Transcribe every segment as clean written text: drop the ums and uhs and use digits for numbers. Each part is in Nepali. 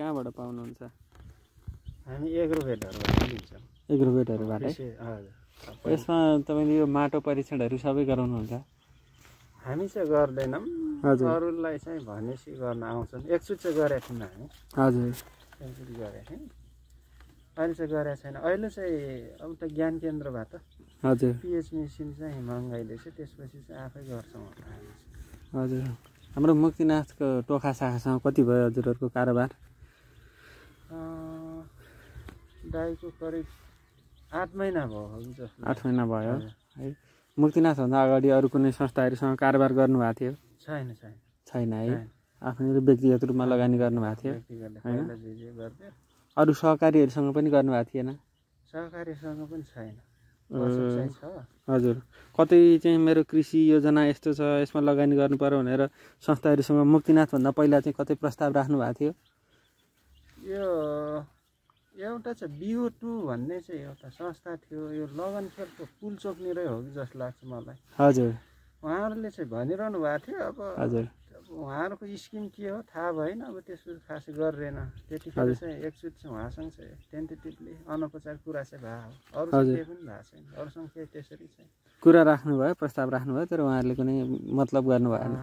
कहाँबाट पाउनुहुन्छ? हामी एग्रोभेटहरूबाट लिन्छौँ। एग्रोभेटहरूबाट? हजुर। यसमा तपाईँले यो माटो परीक्षणहरू सबै गराउनुहुन्छ? हामी चाहिँ गर्दैनौँ, हजुर। अरूलाई चाहिँ भनेपछि गर्न आउँछन्। एकचोटि चाहिँ गरेका थियौँ हामी। हजुर। एकचोटि गरेका थियौँ, अहिले चाहिँ गरेका छैन। अहिले चाहिँ अब त ज्ञान केन्द्रबाट हजुर पिएच मेसिन चाहिँ मँगाइदिएछ, त्यसपछि चाहिँ आफै गर्छौँ हामी। हजुर। हाम्रो मुक्तिनाथको टोखा शाखासँग कति भयो हजुरहरूको कारोबार? दाइको करिब 8 महिना भयो जस्तो। 8 महिना भयो है। मुक्तिनाथभन्दा अगाडि अरू कुनै संस्थाहरूसँग कारोबार गर्नुभएको थियो? छैन। छैन है। आफ्नो व्यक्तिगत रूपमा लगानी गर्नुभएको थियो? अरू सहकारीहरूसँग पनि गर्नुभएको थिएन? सहकारीसँग पनि छैन। हजुर। कतै चाहिँ मेरो कृषि योजना यस्तो छ, यसमा लगानी गर्नु पर्यो भनेर संस्थाहरूसँग मुक्तिनाथभन्दा पहिला चाहिँ कतै प्रस्ताव राख्नु भएको थियो? यो एउटा चाहिँ BO2 भन्ने चाहिँ एउटा संस्था थियो, यो लगनखेलको पुल चोक्नेरै हो कि जस्तो लाग्छ मलाई। हजुर। उहाँहरूले चाहिँ भनिरहनु भएको थियो। अब हजुर उहाँहरूको स्किम के हो थाहा भएन। अब त्यसपछि खासै गरेन। त्यतिखेर चाहिँ एकचोटि चाहिँ उहाँसँग चाहिँ टेन्टेटिभली अनौपचारिक कुरा चाहिँ भएको हो। अरू चाहिँ केही पनि भएको छैन। अरूसँग केही त्यसरी चाहिँ कुरा राख्नुभयो, प्रस्ताव राख्नुभयो, तर उहाँहरूले कुनै मतलब गर्नु भएन।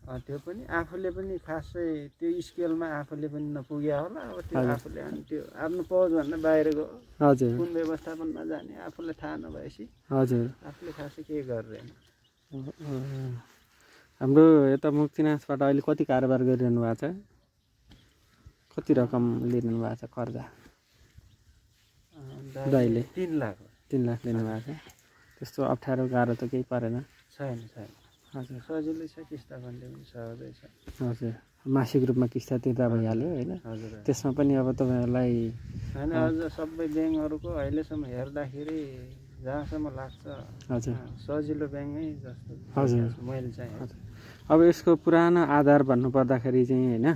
त्यो पनि आफूले पनि खासै त्यो स्केलमा आफूले पनि नपुग्या होला। अब त्यो आफूले अनि त्यो आफ्नो पहुँचभन्दा बाहिर गयो। हजुर। कुन व्यवस्थापनमा जाने आफूलाई थाहा नभएपछि हजुर आफूले खासै केही गरिरहेन। हाम्रो यता मुक्तिनाथबाट अहिले कति कारोबार गरिरहनु भएको छ? कति रकम लिनु भएको छ कर्जा? दाइले 3 लाख। 3 लाख लिनुभएको छ। त्यस्तो अप्ठ्यारो गाह्रो त केही परेन? छैन। हजुर। सजिलै छ, किस्ता भन्ने पनि सहजै छ। हजुर। मासिक रूपमा किस्ता तिर्दा भइहाल्यो होइन? त्यसमा पनि अब तपाईँहरूलाई होइन, अझ सबै ब्याङ्कहरूको अहिलेसम्म हेर्दाखेरि जहाँसम्म लाग्छ सजिलो ब्याङ्कै जस्तो। हजुर। मैले चाहिँ अब यसको पुरानो आधार भन्नुपर्दाखेरि चाहिँ होइन,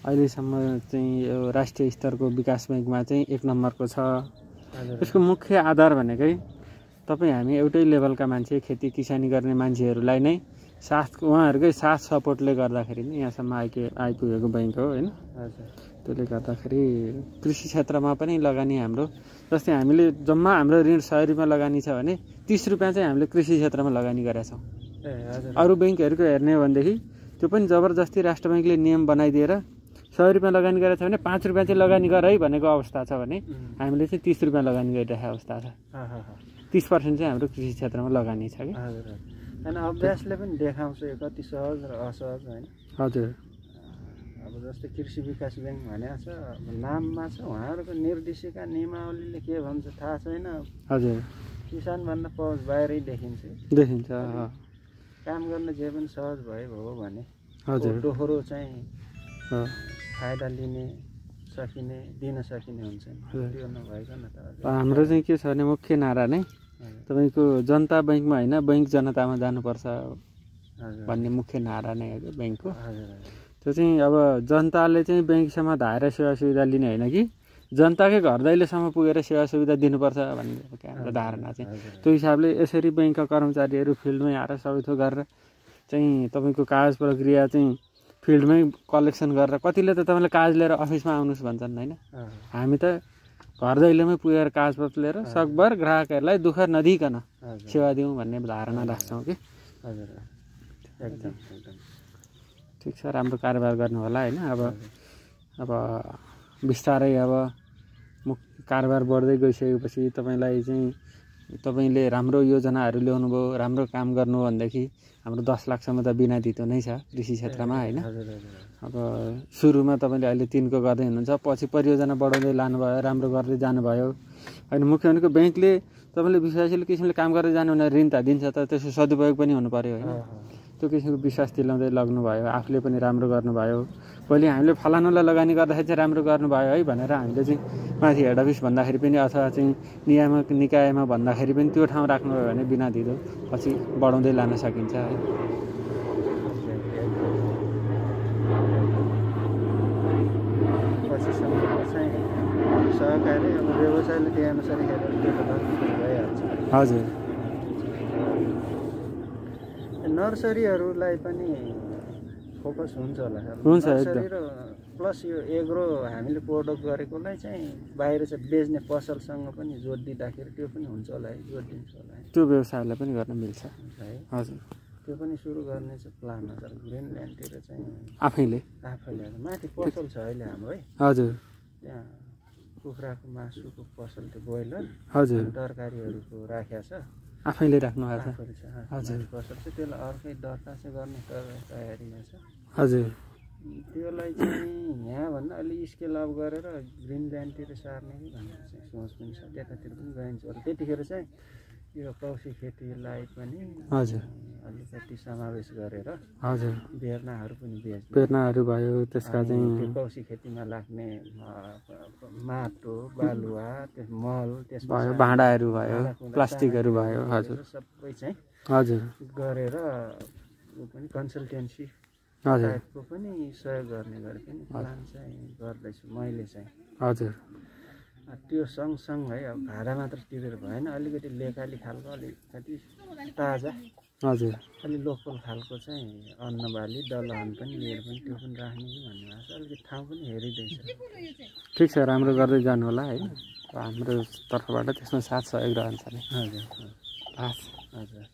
अहिलेसम्म चाहिँ यो राष्ट्रिय स्तरको विकास ब्याङ्कमा चाहिँ 1 नम्बरको छ। यसको मुख्य आधार भनेकै तपाईँ हामी एउटै लेभलका मान्छे, खेती किसानी गर्ने मान्छेहरूलाई नै उहाँहरूकै साथ सपोर्टले गर्दाखेरि नै यहाँसम्म आइपुगेको ब्याङ्क हो होइन? त्यसले गर्दाखेरि कृषि क्षेत्रमा पनि लगानी हाम्रो, जस्तै हामीले जम्मा हाम्रो ऋण 100 रुपियाँ लगानी छ भने 30 रुपियाँ चाहिँ हामीले कृषि क्षेत्रमा लगानी गरेका छौँ। अरू ब्याङ्कहरूको हेर्ने हो भनेदेखि त्यो पनि जबरजस्ती राष्ट्र ब्याङ्कले नियम बनाइदिएर 100 रुपियाँ लगानी गरेको छ भने 5 रुपियाँ चाहिँ लगानी गर है भनेको अवस्था छ भने हामीले चाहिँ 30 रुपियाँ लगानी गरिरहेको अवस्था छ। 30% चाहिँ हाम्रो कृषि क्षेत्रमा लगानी छ कि। होइन, अभ्यासले पनि देखाउँछ यो कति सहज र असहज होइन? हजुर। अब जस्तै कृषि विकास ब्याङ्क भनेको छ, अब नाममा छ, उहाँहरूको निर्देशिका नियमावलीले के भन्छ थाहा छैन। हजुर। किसानभन्दा पहुँच बाहिरै देखिन्छ। काम गर्न जे पनि सहज भयो भने दोहोरो चाहिँ फाइदा लिने सकिने दिन सकिने हुन्छ। त्यो नभइकन त हाम्रो चाहिँ के छ भने मुख्य नारा नै तपाईँको जनता ब्याङ्कमा होइन, ब्याङ्क जनतामा जानुपर्छ भन्ने मुख्य नारा नै हो कि ब्याङ्कको। त्यो चाहिँ अब जनताले चाहिँ ब्याङ्कसम्म धाएर सेवा सुविधा लिने होइन कि जनताकै घर दैलोसम्म पुगेर सेवा सुविधा दिनुपर्छ भन्ने हाम्रो धारणा चाहिँ। त्यो हिसाबले यसरी ब्याङ्कका कर्मचारीहरू फिल्डमै आएर सबै थोक गरेर चाहिँ तपाईँको कागज प्रक्रिया चाहिँ फिल्डमै कलेक्सन गरेर, कतिले त तपाईँले कागज लिएर अफिसमा आउनुहोस् भन्छन् होइन? हामी त घर दैलोमै पुगेर कागजपत्र लिएर सकभर ग्राहकहरूलाई दुःख नदिइकन सेवा दिउँ भन्ने धारणा राख्छौँ कि। एकदम ठिक छ, राम्रो कारोबार गर्नु होला होइन? अब बिस्तारै अब कारोबार बढ्दै गइसकेपछि तपाईँले राम्रो योजनाहरू ल्याउनु भयो, राम्रो काम गर्नु भनेदेखि हाम्रो 10 लाखसम्म त बिना धितो नै छ कृषि क्षेत्रमा होइन? अब सुरुमा तपाईँले अहिले 3 को गर्दै हुनुहुन्छ, पछि परियोजना बढाउँदै लानुभयो, राम्रो गर्दै जानुभयो होइन? मुख्य भनेको ब्याङ्कले तपाईँले विश्वासिलो किसिमले काम गर्दै जानु भने ऋण त दिन्छ, त त्यसको सदुपयोग पनि हुनु पऱ्यो होइन? त्यो किसिमको विश्वास दिलाउँदै लाग्नुभयो, आफूले पनि राम्रो गर्नुभयो। पहिले हामीले फलानुलाई लगानी गर्दाखेरि चाहिँ राम्रो गर्नुभयो है भनेर हामीले चाहिँ माथि हेड अफिस भन्दाखेरि पनि अथवा चाहिँ नियामक निकायमा भन्दाखेरि पनि त्यो ठाउँ राख्नुभयो भने बिना धितो पछि बढाउँदै लान सकिन्छ है। सहकारी अब व्यवसायले त्यही अनुसार हेरेर भइहाल्छ। हजुर। नर्सरीहरूलाई पनि फोकस हुन्छ होला? हुन्छ, नर्सरी र प्लस यो एग्रो हामीले प्रोडक्ट गरेकोलाई चाहिँ बाहिर चाहिँ बेच्ने पसलसँग पनि जोड दिँदाखेरि त्यो पनि हुन्छ होला है, जोड दिन्छ होला है, त्यो व्यवसायलाई पनि गर्न मिल्छ है। हजुर त्यो पनि सुरु गर्ने चाहिँ प्लान छ। ग्रिनल्यान्डतिर चाहिँ आफैले माथि पसल छ अहिले हाम्रो है। हजुर त्यहाँ कुखुराको मासुको पसल, त्यो बोइलर, हजुर तरकारीहरूको राखेको छ, आफैले राख्नु भएको छ। आफैले छ हजुर पसल चाहिँ त्यसलाई अर्कै दर्ता चाहिँ गर्ने तयारीमा छ। हजुर त्यसलाई चाहिँ यहाँभन्दा अलि स्केल अप गरेर ग्रिनल्यान्डतिर सार्ने कि भन्ने चाहिँ सोच पनि छ। त्यतातिर पनि गइन्छ होला। त्यतिखेर चाहिँ यो कौशी खेतीलाई पनि हजुर अलिकति समावेश गरेर हजुर बेर्नाहरू पनि बेच्ने, प्रेरणाहरू भयो त्यसका चाहिँ त्यो कौशी खेतीमा लाग्ने माटो, बालुवा, त्यो मल, त्यसमा भयो भाँडाहरू भयो, प्लास्टिकहरू भयो। हजुर सबै चाहिँ हजुर गरेर ऊ पनि कन्सल्टेन्सी हजुर टाइपको पनि सहयोग गर्ने गरे पनि प्लान चाहिँ गर्दैछु मैले चाहिँ। हजुर त्यो सँगसँगै अब भाडा मात्र तिरेर भएन, अलिकति लेखाली खालको, अलिकति ताजा, हजुर अलि लोकल खालको चाहिँ अन्नबाली दलहन पनि लिएर पनि त्यो पनि राख्ने कि भन्ने भएको छ। अलिकति ठाउँ पनि हेरिँदैछ। ठिक छ, राम्रो गर्दै जानु होला है। हाम्रो तर्फबाट त्यसमा साथ सहयोग रहन्छ नि। हजुर हस् हजुर।